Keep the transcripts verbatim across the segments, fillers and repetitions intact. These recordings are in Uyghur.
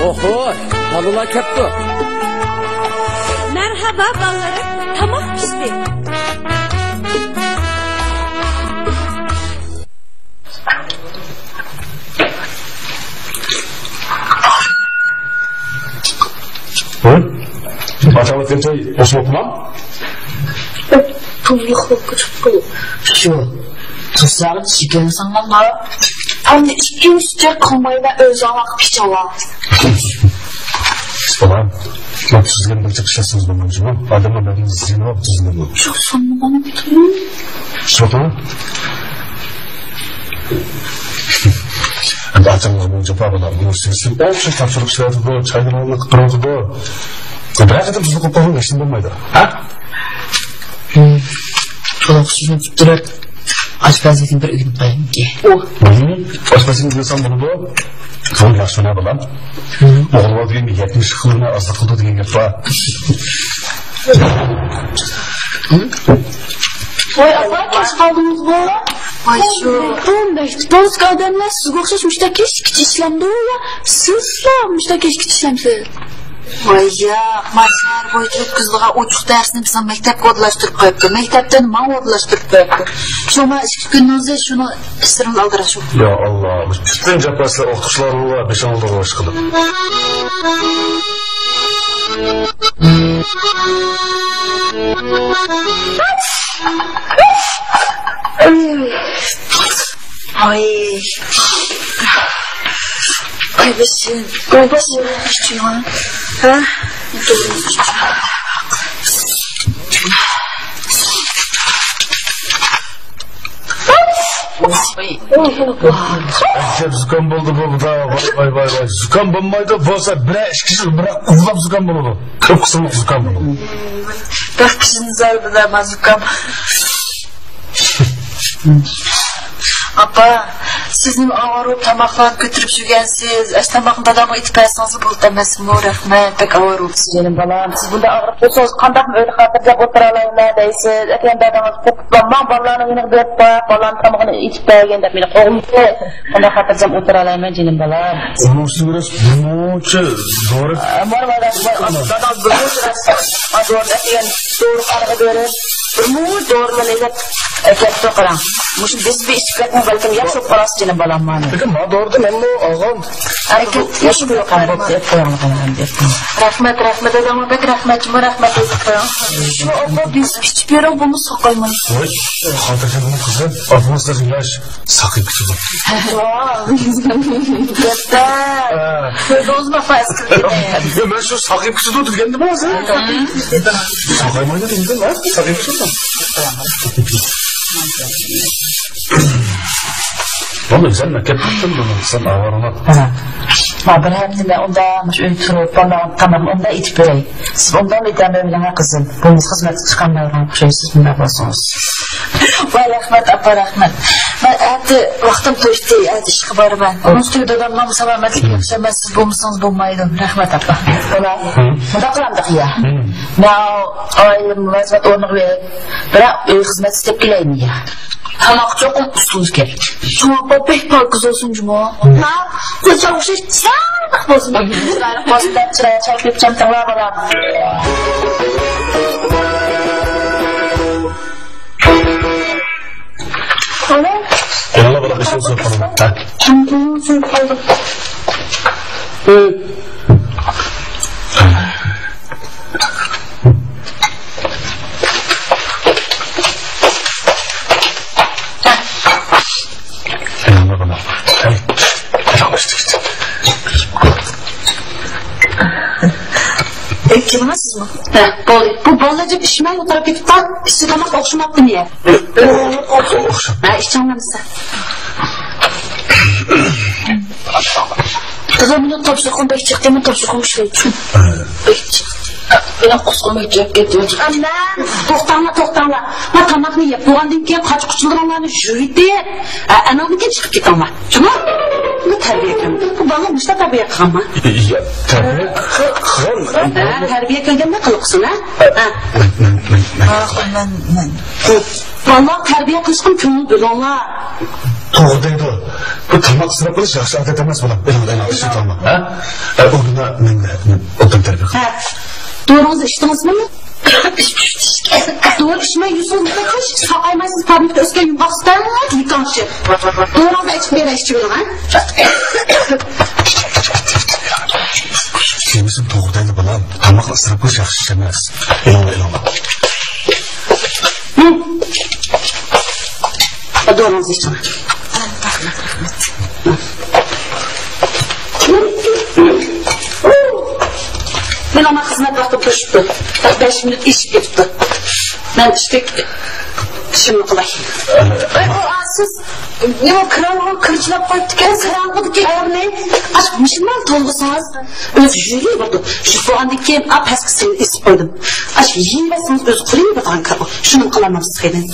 ئوھو، بالىلار كەپتۇ. مەرھابا بالىلىرىم، تاماق پىشتى. ھە؟ ئاچاۋاتقان چاي ئوسۇپ ئوتما؟ تۇزلۇق بولۇپ كېتىپتۇ. شۇ، تۇزلارنى چىقىرساڭلار. ئەمدى ئىككىنچى چاي قىلمايلا ئۆزۈڭلار قىلىپ ئىچىڭلار. بالام، مەن تۈزگەن بىر چىقىش ياسىمىز بولمىدىمۇ؟ ئادەمنىڭ بەدىنىگە زىيىنى بار تۈزگەن بۇ. شۇ ساننىغان بىتىم. شۇ. ئەمدى ئاچاڭلار بۇ جاپا بالام، بۇ سىزسىز ئوخشاش تاپشۇرۇق ئىشلەۋاتىدۇ، چاينى قىلىپ تۇرۇۋاتىدۇ. بىر قېتىم تۇزلۇق قىلىپ قويغان ھېچنېمە بولمايدۇ. ھە؟ تولۇق سۆزنى پۈتتۈرۈپ، ئاشپەزلىكنى بىر ئۆگىنىپ قويايمىكى؟ ئۇ. ئاشپەزلىكنى ئۆگەنسەڭ بولىدۇ. بۇ ياخشى ھۈنەر بالام. ئوغۇل بالا دېگەن يەتمىش خىل ھۈنەر ئازلىق قىلىدۇ دېگەن گەپ بار. ۋاي ئاپا، كەچ قالدىڭىزغۇ. ۋاي شۇ. بۇ مەكتەپ بولسا ئادەملەر سىزگە ئوخشاش مۇشتاق كەچكىچە ئىشلەمدۇ يا؟ سىزلا مۇشتاق كەچكىچە ئىشلەمسىز؟ ۋاي ياق، مانا شەھەر بويىچە ئۆتكۈزىدىغان ئوچۇق دەرسنى بىزنىڭ مەكتەپكە ئورۇنلاشتۇرۇپ قويۇپتۇ، مەكتەپتىن ماڭا ئورۇنلاشتۇرۇپ قويۇپتۇ. شۇڭا ئىككى كۈننىڭ ئىزى شۇنىڭ ئىچىدە ئالدىراش بولدى. يا ئاللا، بۇ پۈتۈن جاپاسىلەر ئوقۇتقۇچىلارنىڭ بېشىغا ئالدىراش قىلىپ. ئاي. ئاي بىسىم. ئاي بىسىم. ھە؟ ئەجەب زۇكام بولدى بۇ، بۇدا. ۋاي، ۋاي، ۋاي، ۋاي. زۇكام بولمايدۇ، بولسا بىرەر ئىككى يىل بىراق ئۇۋىلاپ زۇكام بولىدۇ. كۆپ قىسىملىق زۇكام بولىدۇ. بەك قىزىم زەردىدە ما زۇكام. ئاپا، سىز نېمە ئاۋارە بولۇپ تاماقلارنى كۆتۈرۈپ يۈرگەنسىز؟ ئەش تاماقنى دادامغا ئېتىپ بەرسىڭىز بولىدۇ ئەمەسمۇ؟ رەھمەت، بەك ئاۋارە بولۇپسىز جېنىم بالام. سىز بۇنداق ئاغرىپ تۇرسىڭىز قانداقمۇ ئۆيدە خاتىرجەم ئولتۇرالايمەن دەيسىز؟ ئەتىگەن دادىڭىز قوپۇپلا ماڭ بالىلارنىڭ يېنىغا بېرىپ باق، بالىلارنىڭ تامىقىنى ئېتىپ بەرگىن دەپ مېنى قوغلىدى. قانداق خاتىرجەم ئولتۇرالايمەن جېنىم بالام؟ ئۇنىڭ ئۈستىگە بىراز بىرمۇنچە دورا. داداڭىز بىرمۇنچە دورىنى ئەتىگەن دورىخانىغا بېرىپ، بىرمۇنچە دورىلارنى ئېلىپ ئەكەپتۇ، قاراڭ. مۇشۇ بېسىپ ئىچىپ كەتمە، بەلكىم ياخشى بولۇپ قالارسىز جېنىم بالام مانا. لېكىن ما دورىنى مەنمۇ ئالغان. لېكىن ياخشى بولۇپ قالىدۇ، ئېلىپ قويۇڭلار، قاراڭ، ئېلىپ قويۇڭلار. رەھمەت، رەھمەت، داداڭغا بەك رەھمەت، جۇمۇ رەھمەت ئېيتىپ قويۇڭ. شۇ ئاپا بېسىپ ئىچىپ بېرىڭ، بولمىسا ساقايمايسىز. ۋاي، خاتىرجەم بولۇڭ قىزىم، ئاپىڭىز تېخى ياش. ساقىيىپ كېتىدۇ. ۋاو، ئەلۋەتتە. ھە. كۆردىڭىزمۇ ئاپا ئەسكىرىدىنى؟ يا، مەن شۇ ساقىيىپ كېتىدۇ دېگەندىمۇ ھازىر. ساقايمايدۇ دېگەندىم، ھە؟ ساقىيىپ كېتىدۇ. بولدى، سەن مەكتەپ پۈتتۈڭ، سەن ئاۋارىلىق. ھە. ما بىر ھەپتە مەن ئۇندا مۇشۇ ئۆيدە تۇرۇپ، بالىلارغا تاماقنى ئۇندا ئېتىپ بېرەي. سىز ئۇنداق ئېتەلمەيۋېرىڭ قىزىم. بولمىسا خىزمەتكە چىقالمايدىغان ئوخشايسىز، مۇنداق بولسىڭىز. ۋاي رەھمەت، ئاپا، رەھمەت. مەن ئەتە ۋاقتىم توشتى، ئەتە ئىشقا بارىمەن. ئۇنىڭ ئۈستىگە دادامنىڭ سالامەتلىكى ياخشى ئەمەس، سىز بولمىسىڭىز بولمايدۇ. رەھمەت، ئاپا. بالام، مۇنداق قىلامدۇق يا. مەن ئائىلىمنى مۇلازىمەت ئورنىغا بېرىپ، بىراق ئۆي خىزمەت ئىستەپ كېلەيمۇ يا. تاماق چوقۇم ئۇستىڭىز كېرەك. شۇڭا ئاپا بەك پاكىز بولسۇن جۇمۇ. ھا؟ قىزچاغا ئوخشاش چىرايلىق بولسۇن. چىرايلىق بولسۇن دەپ چىراي چاقىپ چامتىڭلار بالام. ئانا. يەنىلا بىر ئىشنى سوراپ قالدىم. ھە؟ ئەي، كېلىڭە سىزمۇ. ھە، بولدى. بۇ بالىلار جىق ئىچمەي ئولتۇرۇپ كېتىپتۇ. ئىچى تاماق ئوخشىماپتۇ نىيە؟ ھە، ئىچىڭلار دېسە. دادا، مېنىڭ تاپشۇرۇقۇم بەك جىق، مەن تاپشۇرۇقۇم ئىشلەيدۇ. بەك جىق. مېنىڭ قۇسقۇم بەك كېلىپ كەتتى. ئامان، توختاڭلار، توختاڭلار. ما تاماقنى يەپ بولغاندىن كېيىن قاچا-قۇچىلىرىڭلارنى يۇيۇۋېتىپ، ئە، ئاناندىن كېيىن چىقىپ كېتىڭلار. شۇڭا بۇ تەربىيە كەلمىدى. بۇ بالا مۇشۇنداق تەربىيە قىلغانما؟ يا، تەربىيە قىلغان. ھە، تەربىيە كەلگەندە قىلغۇسىن، ھە؟ ھە. مەن، مەن، مەن، مەن. بالىلارغا تەربىيە قىلىشقا كۆڭۈل بۆلۈڭلار. توغرا دەيدۇ. بۇ تاماق ئىسراپ قىلىش ياخشى ئادەت ئەمەس، بالام. ئېلىڭ، ئېلىڭ، ئىچىڭ تاماق، ھە؟ ئە، ئورنىدا مەن، مەن ئوبدان تەربىيە قىلىمەن. ھە. دورىڭىزنى ئىچتىڭىزمۇ؟ دورا ئىچمەي يۈزىڭىزنى قىلىش، ساقايمايسىز، پارنىكتا ئۆسكەن يۇمغاق سۈتەڭ، يېكەڭشىپ. دورىڭىزنى ئىچىپ بېرەي، ئىچىۋېلىڭ، ھە؟ دېمىسىم توغرا دەيدۇ، بالام. تاماقنى ئىسراپ قىلىش ياخشى ئىش ئەمەس. ئېلىڭلار، ئېلىڭلار. دورىڭىزنى ئىچىڭ. مېنىڭ خىزمەت ۋاقتىم توشۇپتۇ. بەش مىنۇت ئېشىپ كېتىپتۇ. مەن چۈشتۈك ئىشىمنى قىلاي. ئەي، ئۇ، ئا، سىز نېمە، كىرانغا كىرچىلاپ قويۇپتىكەن، كىرانغىدىكى ئەرنى ئاچ مۇشۇنداق تولغىسىڭىز، ئۆزى يۈرۈۋېرىدۇ. شۇ بولغاندىن كېيىن، ئا، پەسكىسىنى ئېسىپ قويدۇم. ئاش يېيىۋەتسىڭىز ئۆزى قۇرۇيۋېرىدىغان كار ئۇ. شۇنىمۇ قىلالمامسىز خېنىم؟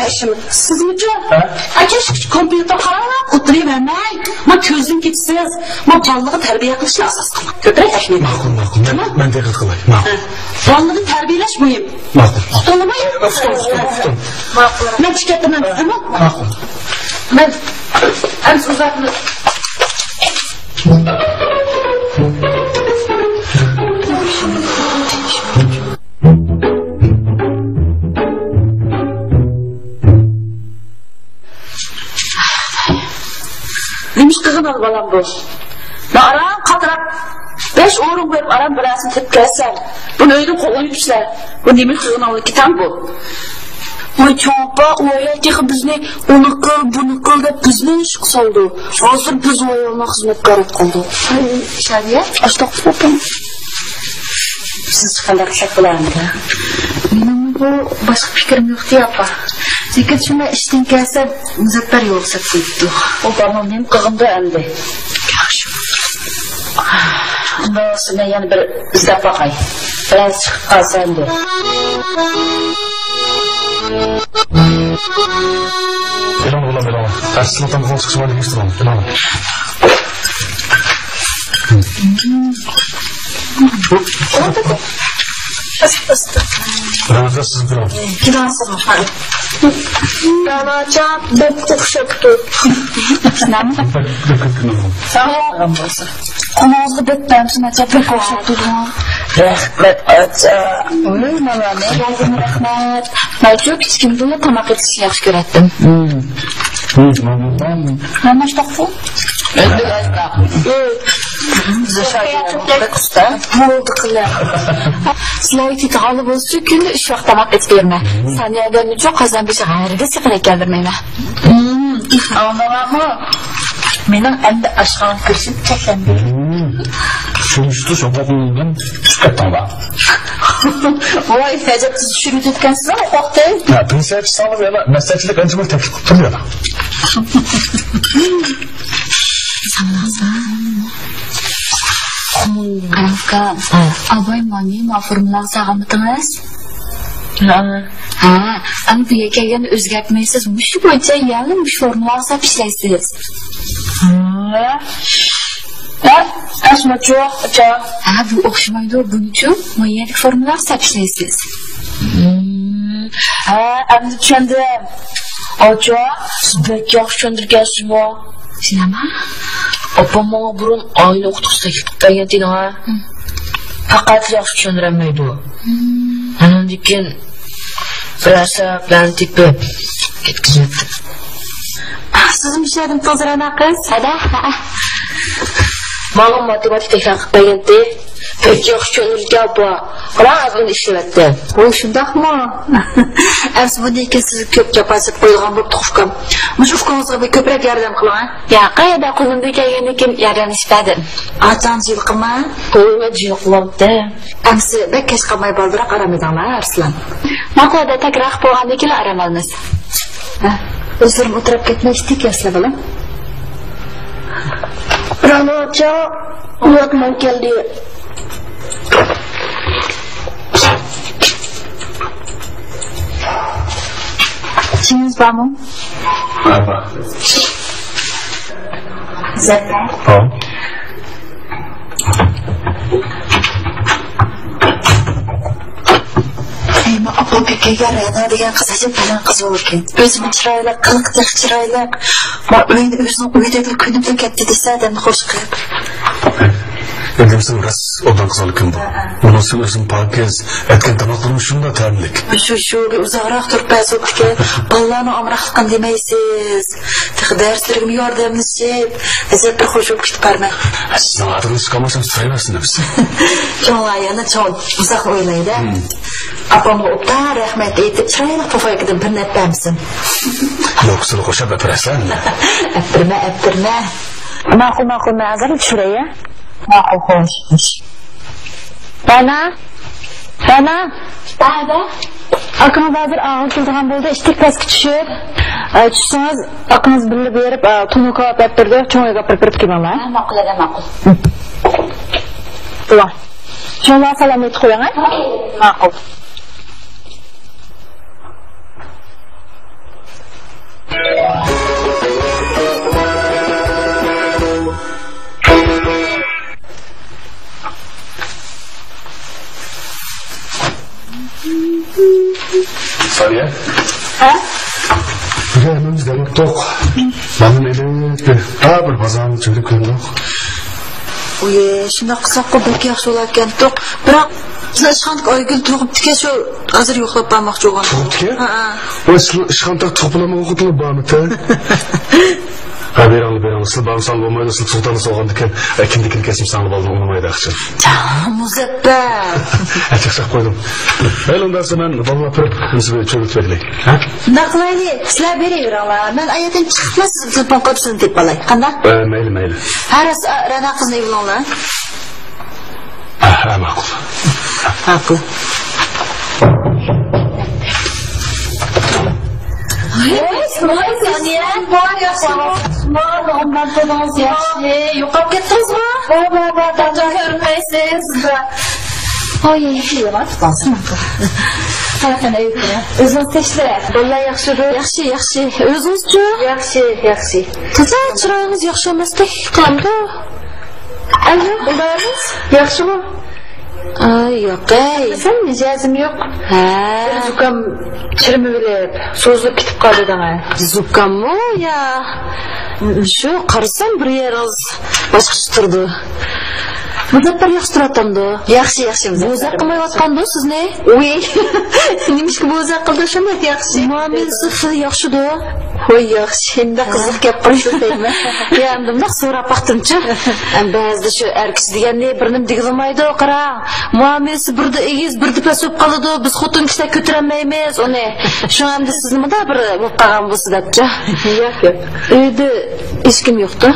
ئىشىم، سىزمۇچۇ؟ ھە؟ ئاكاش كومپيۇتېر قاراپ ئولتۇرۇۋەرمەي، ما كۆزدىن كېتىسىز. ما بالىغا تەربىيە قىلىشنى ئاساس قىلىڭ. كۆپرەك ئەھمىيەت. ماقۇل، ماقۇل. مەن، تامام؟ مەن دىققەت قىلاي. ماقۇل. ھە. بالىنى تەربىيەلەش مۇھىم. ماقۇل. ئۇقتۇڭلىمۇ؟ ئۇقتۇم، ئۇقتۇم، ئۇقتۇم. ماقۇل. مەن چىقىپ كەتتىم، ماقۇل. ماقۇل. مەن ئەمسە ئۇزاتمىدىم. نېمىش قىلغىنىڭ بالام بۇ؟ مەن ئاران قاتراپ، بەش ئورۇن قويۇپ ئاران بىرەرسىنى تېپىپ كەلسەم، بۇنى ئۆيدىن قوغلاپ يۈرۈپسىلەر. بۇ نېمە قىلغىنىڭلىكى تەڭ بۇ؟ ۋاي چوڭ ئاپا، ئۇ ئايال تېخى بىزنى ئۇنى قىل، بۇنى قىل دەپ بىزنى ئىشقا سالىدۇ. ھازىر بىز ئۇ ئايالنىڭ خىزمەتكارى بولۇپ قالدۇق. شادىيە؟ ئاشتاق ئاپا. سىز قانداق قىلساق بولارمىدى؟ مېنىڭمۇ بۇ باشقا پىكرىم يوقتى، ئاپا. لېكىن شۇ مەن ئىشتىن كەلسەم، مۇزەپپەر يولغا سەپ قويۇپتۇ. ئۇ بالىنىڭ نېمە قىلغىنىدۇ ئەمدى؟ ياخشى. ئۇنداق بولسا مەن يەنە بىر ئىزدەپ باقاي. بىرەرسى چىقىپ قالسا ئەمدى. ئېلىڭ، ئوغلۇم، ئېلىڭ. ئەتىسىنىڭ تامىقىنىڭ چىقىشى بار دېگەن ئىشتىن ئېلىڭ. رەنزە سىزگە كىرىڭ. داناچا بەك ئوخشاپتۇ. بەك، بەك، بەك، بەك. ساغ بولسا. قولىڭىزغا بەك بەرمىسۇن، ئاچا، بەك ئوخشاپ تۇرىدۇ. رەھمەت، ئاچا. ۋوي، مانا، مەن ياردىمى رەھمەت. مەنچۇ كىچىكىمدىلا تاماق ئېتىشنى ياخشى كۆرەتتىم. مم. مم، مم، مم. مانا شۇنداققۇ؟ ئەمدى ئاچا. بولدى قىلە. سىلەرگە تېتىغانلا بولسىچۇ، كۈندە ئۈچ ۋاق تاماق ئېتىپ بېرىمەن. سانىيەگە نۇچۇ قازان بېشىغا ھەرگىز يېقىن ئەكەلدۈرمەيمەن. مم، ئاڭلاڭلارمۇ؟ مېنىڭ ئەمدى ئاشخانا كىرىشىم چەكلەندى. مم. شۇنى تۇتۇش ھوقۇقۇڭدىن چۈشۈپ كەتتىڭلار. ۋاي، ئەجەب تېز چۈشۈرۈۋېتىدىكەنسىز ھوقۇقنى. ھە، پېنسىيە چىقساڭلار يەنە مەسلىھەتچىلىك ئەنجۈمىنى تەكلىپ قىلىپ تۇرۇڭ يەنە. ساڭلارسا. قاراڭ ئۇكام، ھە. ئاباي مانى ما فورمۇلاغا سالغانمىدىڭىز؟ ھە. ھە، ئەمدى بۇ يەرگە كەلگەندە ئۆزگەرتمەيسىز، مۇشۇ بويىچە يەنە مۇشۇ فورمۇلاغا ساپ ئىشلەيسىز. ھە. ھە، ئەسمىچۇ، ئاچا. ھە، بۇ ئوخشىمايدۇ، بۇنىچۇ، ما يەردىكى فورمۇلاغا ساپ ئىشلەيسىز. ھە، ئەمدى چۈشەندىم. ئاچا، سىز بەك ياخشى چۈشەندۈرگەنسىزمۇ؟ شۇنداقمۇ؟ ئاپام ماڭا بۇرۇن ئائىلە ئوقۇتقۇچىسى تەكلىپ قىلىپ بەرگەنتى ئىدىڭا. پەقەت ياخشى چۈشەندۈرەلمەيدۇ. ئانىڭدىن كېيىن بىر ھەسەپلەرنى تېپىپ كەتكۈزۈۋەتتىم. سىزمۇ شۇ يەردىن تۇغدۇرەنا قىز؟ ھەدە، ھەئە. ماڭا ماتېماتىكا تەكرار قىلىپ بەرگەنتى. بەك ياخشى چۈشەندۈرگەن ئاپا. قاراڭ، ئەزمىنى ئىشلىۋەتتىم. ھوي، شۇنداقمۇ؟ ئەمسە بۇندىن كېيىن سىزگە كۆپ جاپا سېلىپ قويىدىغان بولۇپ قوشقان. مۇشۇ ئۇكىڭىزغا بىر كۆپرەك ياردەم قىلىڭ، ھە؟ ياقى، يادا قولۇمدىن كەلگەندىن كېيىن ياردەملىشىپ بەردىم. ئاچاڭ جىلقىما. قولۇمغا جىلقىلاپتۇ. ئەمسە بەك كەچ قالماي بالدۇراق ئارام ئېلىڭلار، ئارسلان. ماقۇل، ھەدە تەكرار قىلىپ بولغاندىن كېيىن ئارام ئالىمىز. ھە، ئۆزلىرىم ئولتۇرۇپ كەتمەي ئىشتىك ياسلا بالام. راناچا، مۇراتمان كەلدى. ئىشىڭىز بارمۇ؟ بار، بار. زەپەر. ھە. ئاپام ئەكەلگەن رەنا دېگەن قىز ئەجەب بالا قىز بولىدىكەن. ئۆزىمۇ چىرايلىق، قىلىقى تېخى چىرايلىق. ما ئۆينى ئۆزىنىڭ ئۆيىدەكلا كۆنۈپلا كەتتى دېسە، ئادەمنى خوش قىلىپ. ئەمدى بىزنىڭ راست ئوبدان قىز ئىكەن بۇ. ئۇنىڭ ئۈستىگە ئۆزىمۇ پاكىز، ئەتكەن تاماقلىرىمۇ شۇنداق تەملىك. شۇ، شۇ ئۇزاقراق تۇرۇپ بەرسە بوپتىكەن. بالىلارنىڭ ئامراقلىقىنى دېمەيسىز. تېخى دەرسلىرىمگە ياردەملىشىپ، ئەجەب بىر خوش بولۇپ كېتىپ بارىمەن. سىزنىڭ ئادىڭىز چىقالمىسام تۇتۇۋەرسىن بىز. چوڭلار يەنە چوڭ، ئۇزاق ئويلايدۇ. ئاپامغا ئوبدان رەھمەت ئېيتىپ، چىرايلىق پوفايكىدىن بىرنى ئەپ بەرمىسۇن. لوكىسىنى قوشاپ ئەپ بەرسەن. ئەپتۈرمە، ئەپتۈرمە. ماقۇل، ماقۇل، مەن ھازىر چۈشۈرەي، يا. ماقۇل، خوش، خوش. رەنا، رەنا. ئاكىڭىز ھازىر ئاغا كېلىدىغان بولدى، ئىتتىك پەسكە چۈشۈپ، ئە، چۈشسىڭىز، ئاكىڭىز بىللە بېرىپ، ئە، تونۇر كاۋاپ ئەپ بېرىدۇ، چوڭ ئۆيگە ئاپىرىپ بېرىپ كېلىڭلار. ھە، ماقۇل، ھە، ماقۇل. بولا. چوڭلارغا سالام ئېيتىپ قويۇڭ، ھە؟ ماقۇل. سانىيە. ھە؟ بۈگۈن ھەممىمىز دەم ئاپتۇق. بالىنى ئېلىپ، ھە، بىر بازارنى چۆرۈپ كۆردۇق. ئۇي، شۇنداق قىلساققۇ بەك ياخشى بولاركەنتۇق. بىراق، بىزنىڭ ئىشخانىدىكى ئايگۈل تۇغۇپتىكەن، شۇ ھازىر يوقلاپ بارماقچى بولغان. تۇغۇپتىكەن؟ ھە، ھە. ۋاي، سىلەر ئىشخانىدىكى تۇغۇپ بولامدۇ، ئوقۇتۇلۇپ بارمىتى؟ ھە، بېرىڭلار، بېرىڭلار. سىلەر بارمىساڭلار بولمايدۇ، سىلەر تۇغۇتالمىسا بولغاندىكىن، ئە، كىندىكىنى كەسمە ساڭلا بالىنى ئۇنىمايدۇ ئاخشام. جان مۇزەپپەر. ھە، چاقچاق قويدۇم. ھەي، ئۇنداقسا مەن بالىنى ئاپىرىپ، سىزنى چۆرۈتۈپ بېرەي. ھە؟ شۇنداق قىلايلى، سىلەر بېرىۋېرىڭلار. مەن ئايەتتىن چىقىپلا سىزگە تېلېفون قىلىپ سىزنى تېپىپ ئالاي. قانداق؟ ئە، مەيلى، مەيلى. ھە، راست، ئە، رەنا قىزنى ئېلىۋېلىڭلار. ھە، ھە، ماقۇل. ماقۇل. ۋاي، سانىيە. بار، ياخشىمۇ؟ بار، ئومدان تۇردىڭىزمۇ؟ ياخشى. يوقاپ كەتتىڭىزمۇ؟ بار، بار، بار، بار. كۆرۈنمەيسىز. ھاي، يامان تۇتقانسىز. قاراقەن ئەيىبكىنە. ئۆزىڭىز تەكشۈرە. بالىلار ياخشىمۇ؟ ياخشى، ياخشى. ئۆزىڭىزچۇ؟ ياخشى، ياخشى. تازا چىرايىڭىز ياخشى ئەمەستەك قىلامدۇ؟ ئەييۇ، بالىلىرىڭىز ياخشىمۇ؟ ئاي، ياق ئەي. بىلسەم، مىجەزىم يوق. ھە. بىر زۇكام چىرمىۋېلىپ، سوزۇلۇپ كېتىپ قالدى دەڭە. زۇكاممۇ يا؟ شۇ، قارىسام، بىر يېرىڭىز باشقىچە تۇرىدۇ. مۇزەپپەر ياخشى تۇرۇۋاتامدۇ؟ ياخشى، ياخشى، مۇزەپپەر. بوزەك قىلمايۋاتقاندۇ سىزنى؟ ۋىي. نېمىشقا بوزەك قىلدى، شۇنداق ياخشى. مۇئامىلىسى خېلى ياخشىدۇ. ۋاي، ياخشى، شۇنداق قىزىق گەپ قىلىشتى دەيمەن. يا، ئەمدى مۇنداق سوراپ باقتىمچۇ. ئەمدى بەزىدە شۇ ئەر كىشى دېگەننى بىر نېمە دېگىلىمايدۇ، قاراڭ. مۇئامىلىسى بىردە ئېگىز، بىردە پەس بولۇپ قالىدۇ. بىز خوتۇن كىشىلەر كۆتۈرەلمەيمىز ئۇنى. شۇڭا ئەمدى سىزنى مۇنداق بىر بولۇپ قالغان بولسا دەپچۇ. ياق، ياق. ئۆيدە ھېچكىم يوقتۇ؟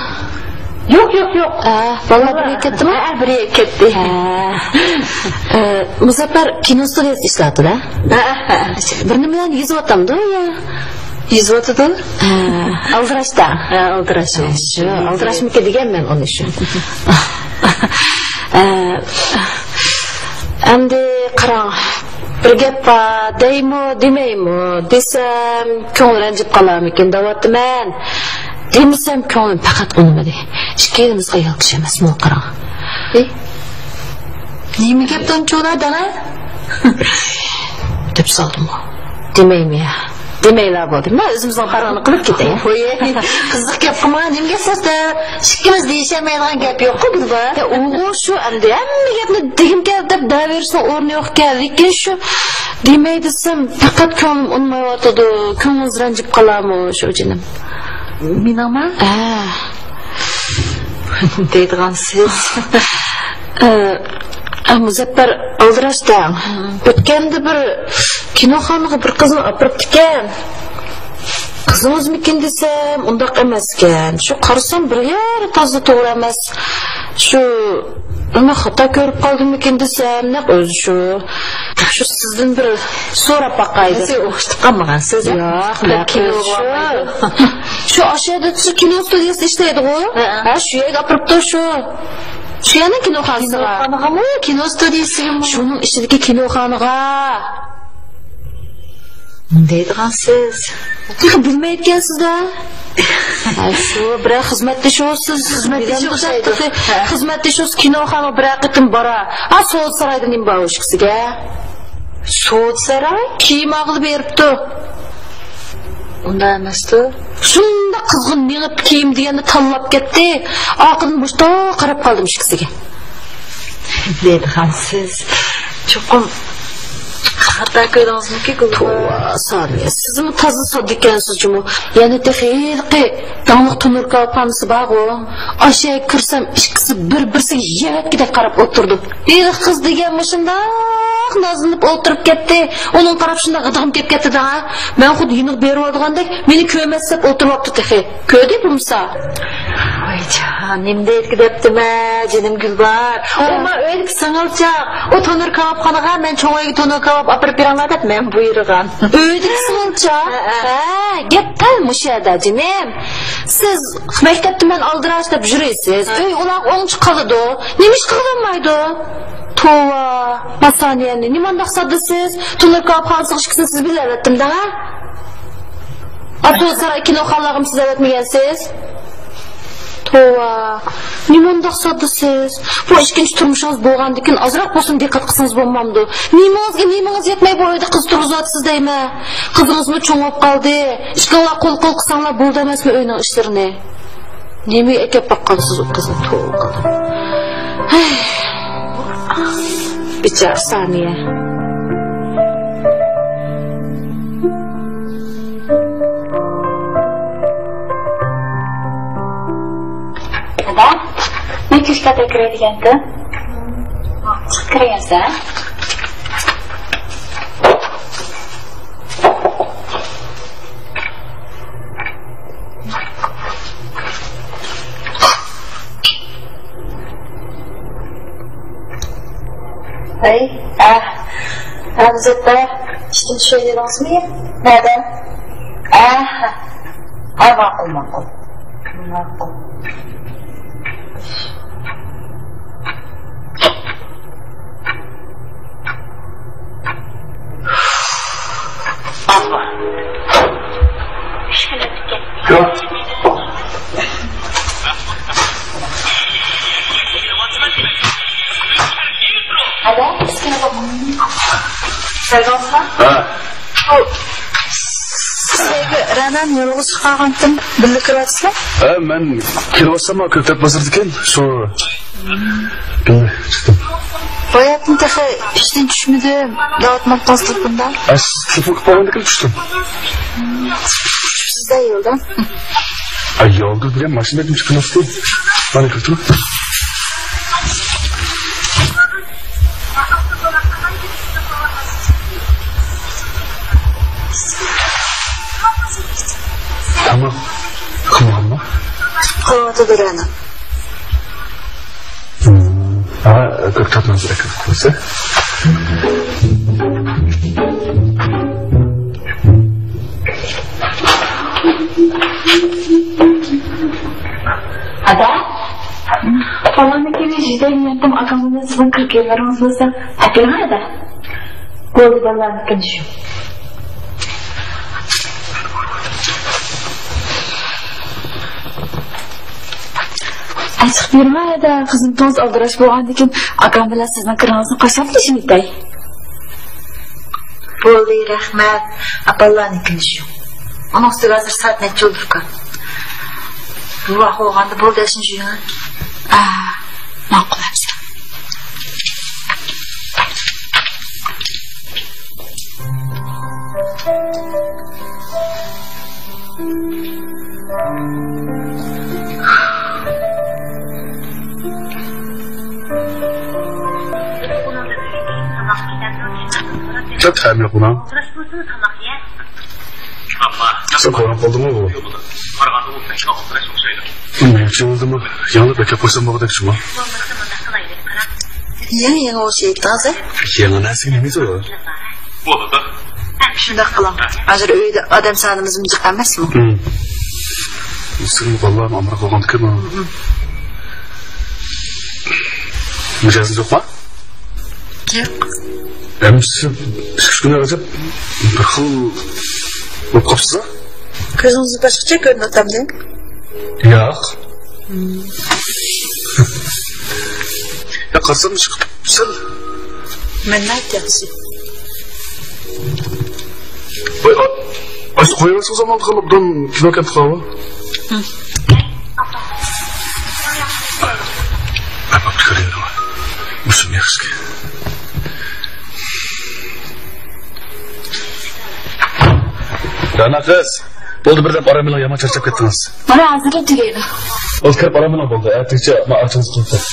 يوق، يوق، يوق. ھە، بالىلار بىرگە كەتتىمۇ؟ ھە، بىرگە كەتتى. ھە. ئە، مۇزەپپەر كىنو ستۇدىيەسىدە ئىشلەۋاتىدۇ. ھە، ھە. بىر نېمىلەرنى يېزىۋاتامدۇ يا؟ يېزىۋاتىدۇ. ھە، ئالدىراشتا. ھە، ئالدىراش. ھە، شۇ، ئالدىراشمىكىن دېگەن مەن ئۇنى شۇ. ئە، ئەمدى قاراڭ، بىر گەپ بار، دەيمۇ، دېمەيمۇ، دېسەم، كۆڭلى رەنجىپ قالارمىكىن دەۋاتىمەن. دېمىسەم، كۆڭلۈم پەقەت ئۇنىمىدى. ئىككىلىمىز ئايال كىشى ئەمەسمۇ، قاراڭ. ئى؟ نېمە گەپتىن چۇلا دەڭە؟ دەپ سالدىمۇ؟ دېمەيمۇ يا؟ دېمەيلا بولدى. مەن ئۆزىمىزنىڭ پارىڭىنى قىلىپ كېتەي. ھوي، قىزىق گەپ قىلما، نېمە گەپ سەستە؟ ئىككىمىز دېيىشەلمەيدىغان گەپ يوققۇ بۇنىدا. يا، ئۇغۇ شۇ ئەمدى ھەممە گەپنى دېگۈم كەلدى دەپ دەۋېرىشنىڭ ئورنى يوقكەن. لېكىن شۇ دېمەي دېسەم، پەقەت كۆڭلۈم ئۇنىمايۋاتىدۇ. كۆڭلىڭىز رەنجىپ قالارمۇ شۇ جېنىم؟ مېنىڭمۇ؟ ھە. دەيدىغان سىز. ئە، ئە، مۇزەپپەر ئالدىراش دەڭ. ئۆتكەندە بىر كىنوخانىغا بىر قىزنى ئاپىرىپتىكەن. قىزىڭىزمىكىن دېسەم، ئۇنداق ئەمەسكەن. شۇ قارىسام، بىر يېرى تازا توغرا ئەمەس. شۇ، نېمە خاتا كۆرۈپ قالدىممىكىن دېسەم، نەق ئۆزى شۇ. شۇ سىزدىن بىر سوراپ باقاي دەپ. سىز ئوخشىتىپ قالمىغانسىز، ھە؟ ياق، بىر نەق كىنو ئۆزى شۇ. شۇ ئاشۇ يەردە شۇ كىنو ستۇدىيەسى ئىشلەيدىغۇ؟ ھە. ھە، شۇ يەرگە ئاپىرىپتۇ شۇ. شۇ يەرنىڭ كىنوخانىسىغا. كىنوخانىغىمۇ، كىنو ستۇدىيەسىگىمۇ؟ شۇنىڭ ئىچىدىكى كىنوخانىغا. دەيدىغانسىز. تېخى بىلمەيدىكەنسىز-دە. ھە، شۇ، بىرەر خىزمەتدىشىڭىز، خىزمەتدىشى ئوخشايدۇ. ھە. خىزمەتدىشىڭىز كىنوخانىغا بىرەر قېتىم بارا. ھە، سودا سارايدا نېمە بار ئۇ ئىككىسىگە؟ سودا ساراي؟ كىيىم ئالغىلى بېرىپتۇ. ئۇنداق ئەمەستۇ. شۇنداق قىزغىن مېڭىپ كىيىم دېگەننى تاللاپ كەتتى. ئارقىدىن مۇشتاق قاراپ قالدىم ئىككىسىگە. دەيدىغانسىز. چوقۇم خاتا كۆردىڭىزمىكى، گۈلباھار؟ توۋا، سانىيە، سىزمۇ تازا ساددا ئىكەنسىز جۇمۇ. يەنە تېخى ھېلىقى داڭلىق تونۇر كاۋاپخانىسى بارغۇ. ئاشۇ يەرگە كىرسەم، ئىككىسى بىر-بىرسىگە يەۋەتكۈدەك قاراپ ئولتۇرىدۇ. ھېلىقى قىز دېگەنمۇ شۇنداق نازلىنىپ ئولتۇرۇپ كەتتى. ئۇنىڭغا قاراپ شۇنداق غىدىقىم كېلىپ كەتتى دە. مەن خۇددى يېنىغا بېرىۋالىدىغاندەك، مېنى كۆرمەس دەپ ئولتۇرۇۋاپتۇ تېخى. كۆردى بولمىسا. ۋايجان، نېمە دەيدىكى دەپتىمەن، جېنىم گۈلباھار. ھە. ئۇ ما ئۆيدىكى سىڭىلچاق. ئۇ تونۇر كاۋاپخانىغا مەن چوڭ ئۆيگە تونۇر كاۋاپ ئاپىرىپ بېرىڭلار دەپ مەن بۇيرۇغان. ئۆيدىكى سىڭىلچاق؟ ھە، ھە. ھە، گەپ دەل مۇشۇ يەردە، جېنىم. سىز مەكتەپتە مەن ئالدىراش دەپ يۈرىسىز. ھە. ئۆي ئۇلارغا ئوڭچە قالىدۇ. نېمە ئىش قىلالمايدۇ؟ توۋا، ما سانىيەنى، نېمانداق ساددىسىز؟ تونۇر كاۋاپخانىسىغا ئىككىسىنى سىز بىللە ئەۋەتتىم دەڭ، ھە؟ ئاپتونوم ساراي كىنوخانىلارغىمۇ سىز ئەۋەتمىگەنسىز؟ توۋا، نېمانداق ساددىسىز؟ بۇ ئىككىنچى تۇرمۇشىڭىز بولغاندىكىن ئازراق بولسۇن دىققەت قىلسىڭىز بولمامدۇ؟ نېمىڭىزگە نېمىڭىز يەتمەي بۇ ئۆيدە قىز تۇرغۇزۇۋاتىسىز دەيمەن. قىزىڭىزمۇ چوڭ بولۇپ قالدى. ئىككىڭلار قول قول قىلساڭلار بولدى ئەمەسمۇ ئۆينىڭ ئىشلىرىنى؟ نېمىگە ئەكەپ باققانسىز ئۇ قىزنى؟ توۋا قىلدىم. ھەي. بىچارە سانىيە. دادا، مەن كىرىشكە كىرەي دېگەنتىم. چىقىپ كىرگەنسەن. ھەي، ئە، ھە، بۇزاتتا، ئىشتىن چۈشەي دېدىڭىزمۇ؟ نەدە؟ ئە، ھە، ماقۇل، ماقۇل. ماقۇل. سىزگە رەنان يالغۇز چىقارغانتىم، بىللە كىرىۋاتىسىلەر؟ ھە، مەن كىرىۋاتسام، كۆكتات بازىرىدىكەن، شۇ بىللە چىقتىم. باياتىن تېخى ئىشتىن چۈشمىدىم، دەۋاتمامتىڭىز تېلېفوندا. ھە، سىز تېلېفون قىلىپ قالغاندىكىن چۈشتۈم. چۈشۈپسىز-دە يولدا. ھە، يولدا دېگەن ماشىنىدىن چۈشۈپ قالماستى. مانا كىرىپ تۇرۇپ. تاماق قىلمىغانما؟ قىلىۋاتىدۇ رەنا. ھا، كۆكتاتنىڭ بىرى كىرىپ قالسا. ئادا، بالامنىڭكىنى يېتەم، ئاكام بىلەن سىزنىڭ كىرگەنلىرىڭىز بولسا، ئەپىرىڭ ئادا. بولدى، بالامنىڭكىنى شۇ. ئاچىق بېرىڭ ئادا، خىزمىتىڭىز ئالدىراش بولغاندىكىن، ئاكام بىلەن سىزنىڭ كىرىڭىزنى قاچان تېشىۋېتەي؟ بولدى، رەھمەت. ئاپاڭلارنىڭكىنى شۇ. ئۇنىڭ ئۈستىگە ھازىر سائەت نەچچە بولدى ئۇكا؟ بۇ ۋاق بولغاندا بولدى، ئەشنى جۇيۇڭ. ئا، ماقۇل ئەمسە. كۆپ تەمى يوق بۇنىڭ. سەن قورقۇپ قالدىڭمۇ بۇ؟ نېمە ئۈچۈن بولدىمۇ؟ يېڭىلىپ ئەكەپ قويسام بولغۇدەك شۇڭا. يېڭى، يېڭى ئوشايتتىڭىز، ھە؟ يېڭى نەرسىگە نېمە زور؟ شۇنداق قىلىڭ. ھازىر ئۆيدە ئادەم سانىمىزمۇ جىق ئەمەسمۇ؟ ھىم. سىزمۇ بالىلارمۇ ئامراق بولغاندىكىن. مىجەزىڭىز يوقما؟ ياق. ئەمىسە ئىككى كۈن ئەۋزەپ بىر خىل بولۇپ قاپسىز-ھە؟ كۆزىڭىزنى باشقىچە كۆرۈنۈۋاتامدۇ؟ ياق. يا قارىسام چىقىپ سەل. مەن ناھايىتى ياخشى. ئاشۇ قويۇۋەرسىڭىز ئامال قىلىپ، دان كىنو كەتتى قالىدۇ. ھە. ئاپاپ كۆرۈڭ. مۇشۇم ياخشىكەن. رەنا قىز، بولدى، بىردەم ئارام ئېلىڭ، يامان چارچاپ كەتتىڭىز. مانا ھازىرلا تۈگەيدۇ. بولدى، كىرىپ ئارام ئېلىڭ، بولدى. ئەتىگىچە ما ئاچىڭىز قىلىپ.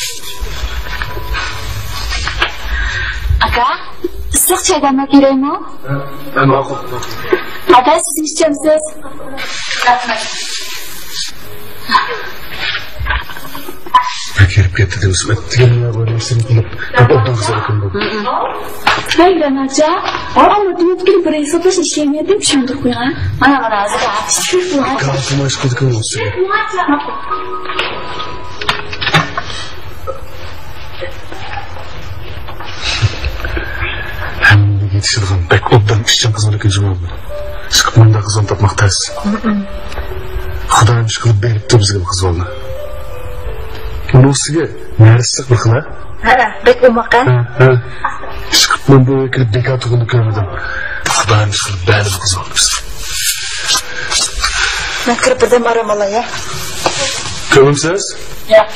ئاكا، ئىسسىق چاي دەملەپ بېرەيمۇ؟ ھە، ماقۇل. ئاكا، سىز ئىچەمسىز؟ رەھمەت. بەك ھېرىپ كەتتى دېمىسىمۇ، ئەتىگەن نېمە بار نېمىسىنى قىلىپ، بەك ئوبدان قىزار ئىكەن بۇ. ھەي، رەناچا، ئاڭلىتىۋەتكىلى بىر ھېسابلاش ئىشلەيمەن دەپ چۈشەندۈرۈپ قويغان. مانا، مانا، ھازىر. كارتىما ئىش قىلىدىكەن ئۇ سىزگە. ھەممىگە يېتىشىدىغان بەك ئوبدان ئىشچان قىز بولىدىكەن جۇمۇ. ئىشقىلىپ مۇنداق قىزنى تاپماق تەس. خۇدايىم ئىشقىلىپ بېرىپتۇ بىزگە بۇ قىز بالىنى. ئۇنىڭ ئۈستىگە نەرسىلىك بىر خىل، ھە؟ ھە، بەك ئوماق، ھە؟ ھە، ھە. ئىشقىلىپ مەن بۇ يەرگە كېلىپ بىكار تۇرغىنىنى كۆرمىدىم. خۇدايىم ئىشقىلىپ بەردى بۇ قىز بالىنى بىزگە. مەن كىرىپ بىردەم ئارام ئالاي، ھە؟ كۆرمەمسىز؟ ياق.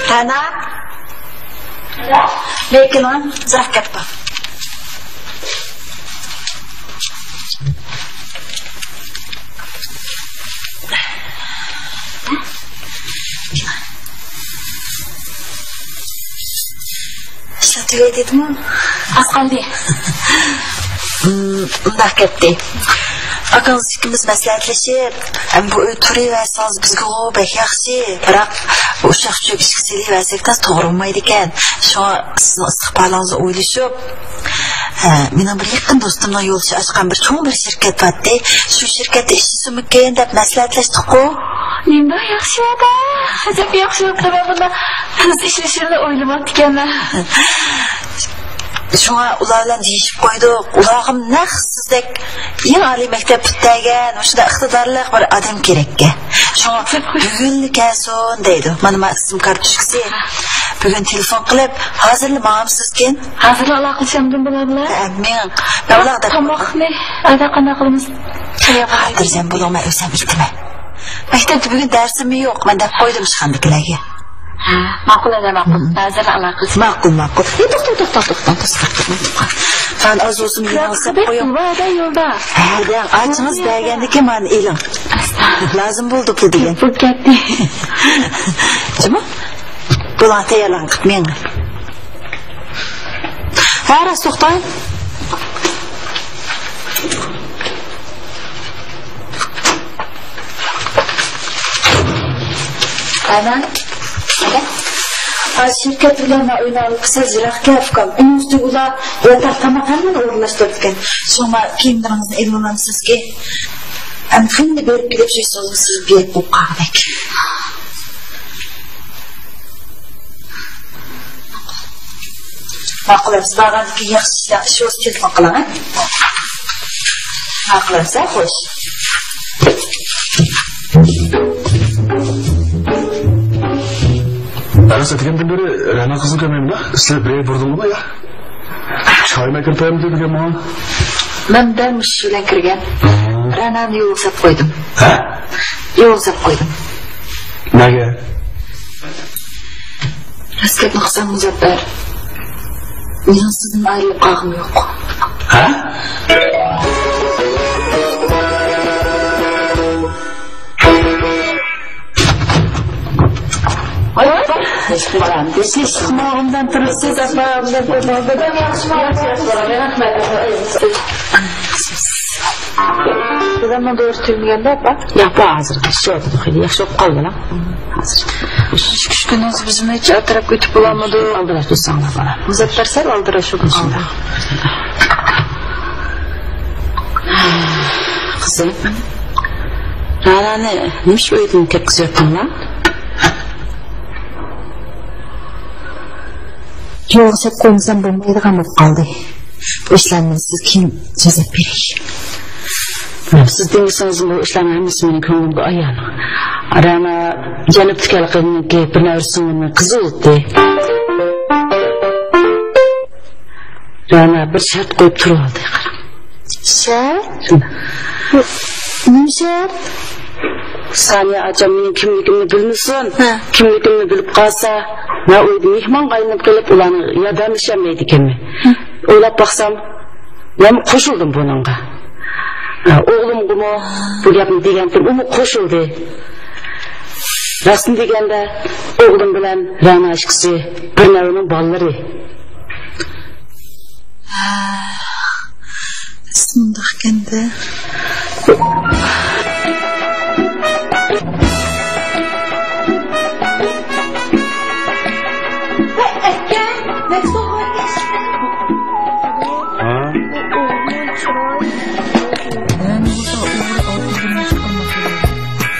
رەنا. لېكىن زاكەت بار. ئىشلار تۈگەي دېدىمۇ؟ ئاز قالدى. مم، مۇنداق گەپتى. ئاكىڭىز ئىككىمىز مەسلىھەتلىشىپ، ئەم، بۇ ئۆي تۇرۇۋەرسىڭىز بىزگىغۇ بەك ياخشى. بىراق بۇ ئۇششاق چۈشەك ئىشىككە سېلىۋەرسەك تاس توغرا بولمايدىكەن. شۇڭا سىزنىڭ ئىستىقبالىڭىزنى ئويلىشىپ، ھە، مېنىڭ بىر يېقىن دوستۇمنىڭ يولدىشى ئاچقان بىر چوڭ بىر شىركەت بارتتى. شۇ شىركەتتە ئىشلىسىمىكىن دەپ مەسلىھەتلەشتۇققۇ. نېمانداق ياخشى ئادەم. ئەجەب ياخشى بوپتۇ، مەن بۇنداق قىز ئىشلىشىمنى ئويلىماپتىكەنمەن. شۇڭا ئۇلار بىلەن دېيىشىپ قويدۇق. ئۇلارغا نەق سىزدەك يېڭى ئالىي مەكتەپ پۈتتۈرگەن، مۇشۇنداق ئىقتىدارلىق بىر ئادەم كېرەككەن. شۇڭا بۈگۈنلا كەلسۇن دەيدۇ. مانا، مانا سىم كارتوچكىسى. بۈگۈن تېلېفون قىلىپ، ھازىرلا ماڭامسىزكىن؟ ھازىرلا ئالاقىلىشامدىم بۇلار بىلەن؟ ھە، مېڭىڭ. مەن ئۇلارغا دەپ تاماقنى ئەدە قانداق قىلىمىز؟ خاتىرجەم بولۇڭ، مەن ئۆزۈم ئېيتىمەن. مەكتەپتە بۈگۈن دەرسىممۇ يوق، مەن دەپ قويدۇم ئىشخانىدىكىلەرگە. ھە، ماقۇل ئەدە، ماقۇل. ھازىرلا ئالاقىلىشىمىز. ماقۇل، ماقۇل. ئى، توختاڭ، توختاڭ، توختاڭ، توختاڭ. قان ئاز بولسۇن، يېڭىلساپ قويۇڭ. ھە، دەڭ، ئاچىڭىز بەرگەندىكىن مانا ئېلىڭ. لازىم بولدى پۇل دېگەن. پۇل كەتتى. جۇمۇ؟ بۇلار تەييارلانغان قىپ مېڭىڭ. ھە، راست توختاڭ. ئەمەن. ھازىر شىركەت بىلەن ئۆينى ئالىپ قىلسا يىراقكەن ئۇكام. ئۇنىڭ ئۈستىگە ئۇلار ياتاق تاماق ھەممىنى ئورۇنلاشتۇرىدىكەن. شۇڭا كىيىملىرىڭىزنى ئېلىۋالامسىزكى؟ ئەمدى خېلى بېرىپ كېلىپ شۇ سوزۇقسىز بېيەك بولۇپ قالغۇدەك. ماقۇل، سىز بارغاندىن كېيىن ياخشى ئىشلار، ئىش بولسا تېلېفون قىلىڭ، ھە؟ ماقۇل، سەن خوش. ئەنە سەتىگەندىن بېرى رەنا قىزنى كۆرمەيمەن، ھە؟ سىلەر بىر يەرگە بۇرۇلدىڭىزمۇ يا؟ چايمۇ ئەكىرىپ بەرمىدى بۈگۈن ماڭا. مەن دەل مۇشۇ ئىش بىلەن كىرگەن. ھە؟ رەنانى يولغا سەپ قويدۇم. ھە؟ يولغا سەپ قويدۇم. نەگە؟ راست گەپنى قىلسام، مۇزەپپەر، مېنىڭ سىزدىن ئايرىلىپ قالغۇم يوق. ھە؟ دادامنىڭ دورىسى تۈگىمىگەندە، ئاپا؟ ياق، بۇ ھازىر شۇ خېلى ياخشى بولۇپ قالدىلا. ئۈچ كۈنىڭىز بىزمۇ ھېچ ئەتراپقا ئۆتۈپ بولالمىدۇق. ئالدىراش تۇرساڭلار، بالام. مۇزەپپەر سەل ئالدىراش بولدى شۇنداق. قىزىم، رەنانى نېمىشقا ئۆيدىن كەتكۈزۈۋەتتىڭلار؟ يولغا سەپ قويمىسام بولمايدىغان بولۇپ قالدى. بۇ ئىشلارنى سىز كېيىن سۆزلەپ بېرىڭ. سىز دېمىسىڭىزمۇ، بۇ ئىشلارنىڭ ھەممىسى مېنىڭ كۆڭلۈمگە ئايان. رەنا جەنۇبتىكى ھېلىقى مېنىڭكى بىر نەۋرە سىڭلىمنىڭ قىزى بولدى. رەنا بىر شەرت قويۇپ تۇرۇۋالدى، قاراڭ. شەرت؟ نېمە شەرت؟ سانىيە ئاچام مېنىڭ كىملىكىمنى بىلمىسۇن. ھە. كىملىكىمنى بىلىپ قالسا، مەن ئۆيدە مېھمانغا ئايلىنىپ قېلىپ، ئۇلارنىڭ ياردەملىشەلمەيدىكەنمەن. ھە. ئويلاپ باقسام، مەن قوشۇلدۇم بۇنىڭغا. ھە، ئوغلۇمغىمۇ بۇ گەپنى دېگەنتىم، ئۇمۇ قوشۇلدى. راستىنى دېگەندە، ئوغلۇم بىلەن رەنا ئىككىسى بىر نەۋرىنىڭ بالىلىرى. ھە، ئىسمىم داخكەندە. ھە؟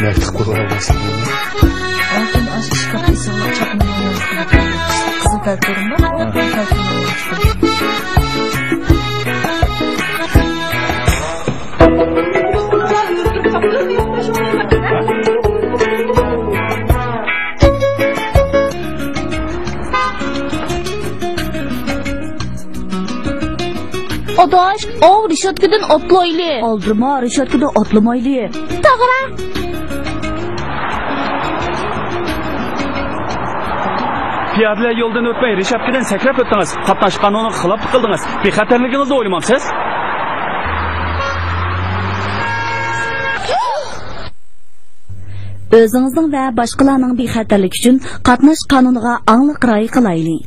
نەتىق بولۇۋالماسلىقى. ئالتۇن ئاش ئىشقا قىزىللىق چاقنىۋالماسلىقى. قىزىل كالتۇرما، ھە. كالتۇرما. ئاداش، ئاۋۇ رېشاتكىدىن ئاتلايلى. ئالدىرىما، رېشاتكىدىن ئاتلىمايلى. توغرا. پىيادىلەر يولدىن ئۆتمەي، رېشاتكىدىن سەكرەپ ئۆتتىڭىز. قاتناش قانۇنىغا خىلاپلىق قىلدىڭىز. بىخەتەرلىكىڭىزنى ئويلىمامسىز؟ ئۆزىڭىزنىڭ ۋە باشقىلارنىڭ بىخەتەرلىكى ئۈچۈن قاتناش قانۇنىغا ئاڭلىق رىئايە قىلايلى.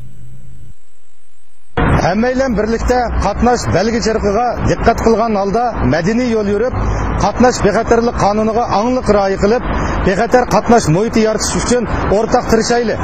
ھەممەيلەن بىرلىكتە قاتناش بەلگە چىرىقىغا دىققەت قىلغان ھالدا مەدەنىي يول يۈرۈپ، قاتناش بىخەتەرلىك قانۇنىغا ئاڭلىق رىئايە قىلىپ، بىخەتەر قاتناش مۇھىتى يارىتىش ئۈچۈن ئورتاق تىرىشايلى.